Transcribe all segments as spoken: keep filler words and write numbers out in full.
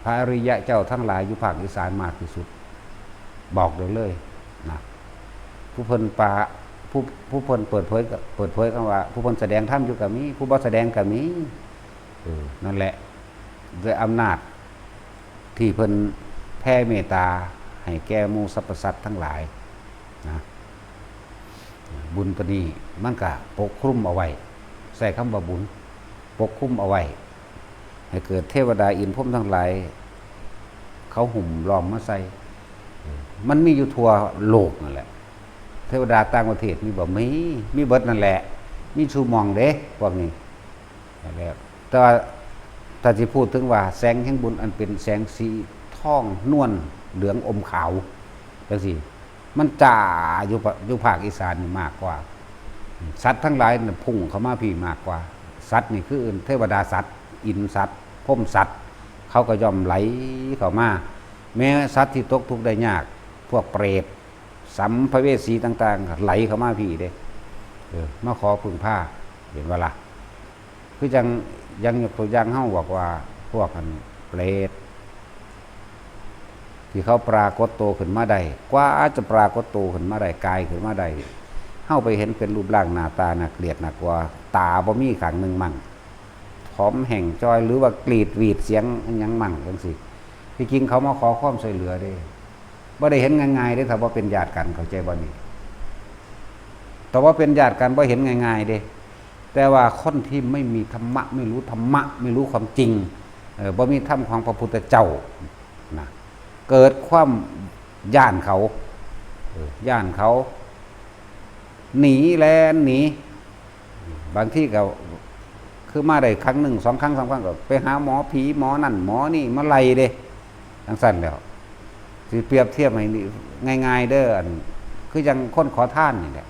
พระอริยะเจ้าทั้งหลายอยู่ภาคอีสานมากที่สุด บอกได้เลยนะ ผู้เพิ่นปา ผู้ ผู้เพิ่นเปิดเผย เปิดเผยคำว่า ผู้เพิ่นแสดงธรรมอยู่ก็มี ผู้บ่แสดงก็มี เออ นั่นแหละ ด้วยอำนาจที่เพิ่นแผ่เมตตาให้แก่หมู่สรรพสัตว์ทั้งหลายนะ บุญตัวนี้มันก็ปกคลุมเอาไว้ ใช้คำว่าบุญ ปกคลุมเอาไว้ ให้เกิดเทวดาอินทร์พรหมทั้งหลาย เขาหุ้มล้อมมาใส่ มันมีอยู่ทั่วโลกนั่นแหละ เทวดาต่างประเทศมีบ่ มี มีเบิดนั่นแหละ มีสู่หม่องเด้ พวกนี้ นั่นแหละ แต่ว่าถ้าสิพูดถึงว่าแสงแห่งบุญอันเป็นแสงสีทองนวลเหลืองอมขาวจังซี้ มันจ้าอยู่ปะ อยู่ภาคอีสานนี่มากกว่า สัตว์ทั้งหลายน่ะพุ่งเข้ามาพี้มากกว่า สัตว์นี่คือเทวดาสัตว์ อินทร์สัตว์ พรหมสัตว์ เขาก็ย่อมไหลเข้ามา แม้สัตว์ที่ตกทุกข์ได้ยาก พวกเปรต สัมภเวสีต่างๆ ไหลเข้ามาพี้เด้ เออ มาขอพึ่งพา เห็นบ่ล่ะ คือจั่ง อย่างยกตัวอย่างเฮาบอกว่า พวกอันเปรต ที่เขาปรากฏตัวขึ้นมาได้ กว่าจะปรากฏตัวขึ้นมาได้ กายขึ้นมาได้ เฮาไปเห็นเป็นรูปร่างหน้าตาน่าเกลียดน่ากลัว ตาบ่มีข้างหนึ่งมั่ง ผอมแห้งจ้อย หรือว่ากรีดหวีดเสียงอิหยังมั่งจังซี้ ที่จริงเขามาขอความช่วยเหลือเด้ บ่ได้เห็นง่ายๆเด้ ถ้าบ่เป็นญาติกัน เข้าใจบ่นี่ ถ้าบ่เป็นญาติกัน บ่เห็นง่ายๆเด้ แต่ว่าคนที่ไม่มีธรรมะ ไม่รู้ธรรมะ ไม่รู้ความจริง เออ บ่มีธรรมของพระพุทธเจ้านะ เกิดความย้านเขา เออ ย้านเขา หนี แล่นหนี บางทีก็ คือมาได้ครั้งหนึ่ง สองครั้ง สามครั้ง ก็ไปหาหมอผี หมอนั่น หมอนี่ มาไล่เด้ จังซั่นแหล้ว สิเปรียบเทียบให้นี่ง่ายๆเด้อ อัน คือจั่งคนขอทานนี่แหละ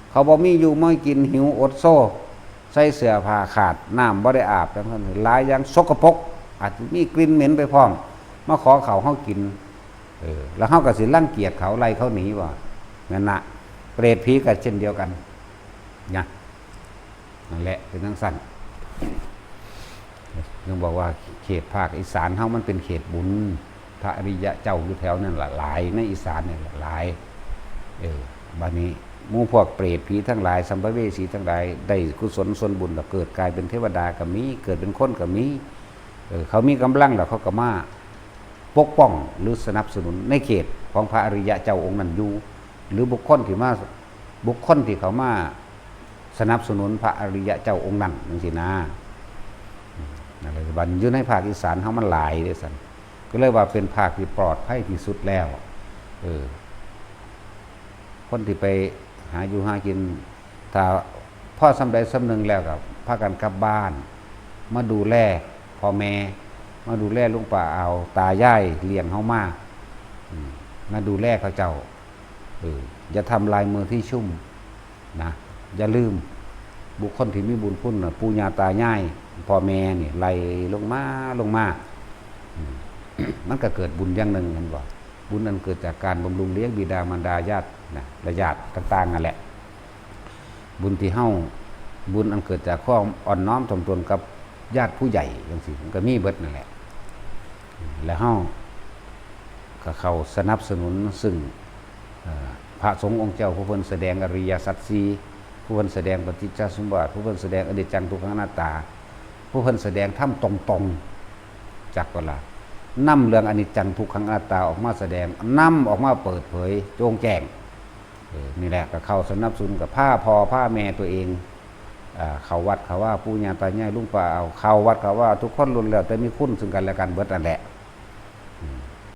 เขาบ่มีอยู่บ่มีกิน หิวอดโซ ใส่เสื้อผ้าขาด น้ำบ่ได้อาบ จังซั่น หลายอย่างสกปรก อาจจะมีกลิ่นเหม็นไปพร้อม มาขอข้าวเฮากิน เออ แล้วเฮาก็สิรังเกียจเขา ไล่เขาหนีบ่ นั่นน่ะ เปรตผีก็เช่นเดียวกันนะ นั่นแหละ เป็นจั่งซั่น ยังบอกว่าเขตภาคอีสานเฮามันเป็นเขตบุญ พระอริยะเจ้าอยู่แถวนั่นล่ะหลาย ในอีสานนี่ล่ะหลาย เออ บัดนี้หมู่พวกเปรตผีทั้งหลาย สัมภเวสีทั้งหลาย ได้กุศลส่วนบุญแล้วเกิดกลายเป็นเทวดาก็มี เกิดเป็นคนก็มี เออ เขามีกำลังแล้วเขาก็มาปกป้องหรือสนับสนุนในเขตของพระอริยะเจ้าองค์นั้นอยู่ หรือบุคคลที่มา บุคคลที่เขามาสนับสนุนพระอริยะเจ้าองค์นั้นจังซี้นะ อืม นั่นแหละ บัดอยู่ในภาคอีสานเฮามันหลายเด้ซั่น ก็เลยว่าเป็นภาคที่ปลอดภัยที่สุดแล้ว เออ คนที่ไปหาอยู่หากิน ถ้าพอส่ำใดส่ำหนึ่งแล้วก็พากันกลับบ้าน มาดูแลพ่อแม่ มาดูแลลุงป้าอา ตายายเลี้ยงเฮามา อืม มาดูแลเขาเจ้า เออ อย่าทำลายมือที่ชุ่มนะ อย่าลืมบุคคลที่มีบุญคุณน่ะ ปู่ย่าตายาย พ่อแม่นี่ ไล่ลงมา ลงมา อืม มันก็เกิดบุญอย่างหนึ่ง เห็นบ่ บุญอันเกิดจากการบำรุงเลี้ยงบิดามารดาญาตินะ และญาติต่างๆนั่นแหละ บุญที่เฮา บุญอันเกิดจากความอ่อนน้อมถ่อมตนกับญาติผู้ใหญ่จังซี้ มันก็มีเบิดนั่นแหละ แล้วเฮาก็เข้าสนับสนุน ซึ่ง เอ่อ พระสงฆ์องค์เจ้า ผู้เพิ่นแสดงอริยสัจสี่ ผู้เพิ่นแสดงปฏิจจสมุปบาท ผู้เพิ่นแสดงอนิจจังทุกขังอนัตตา ผู้เพิ่นแสดงธรรมตรงๆ จักบ่ล่ะ นำเรื่องอนิจจังทุกขังอนัตตาออกมาแสดง นำออกมาเปิดเผยโจ่งแจ้ง เออ นี่แหละก็เข้าสนับสนุนกับพาพ่อพาแม่ตัวเอง อ่า เข้าวัดเข้าวา ปู่ย่าตายายลุงป้าอา เข้าวัดเข้าวา ทุกคนล้วนแล้วแต่มีคุณซึ่งกันและกันเบิดนั่นแหละ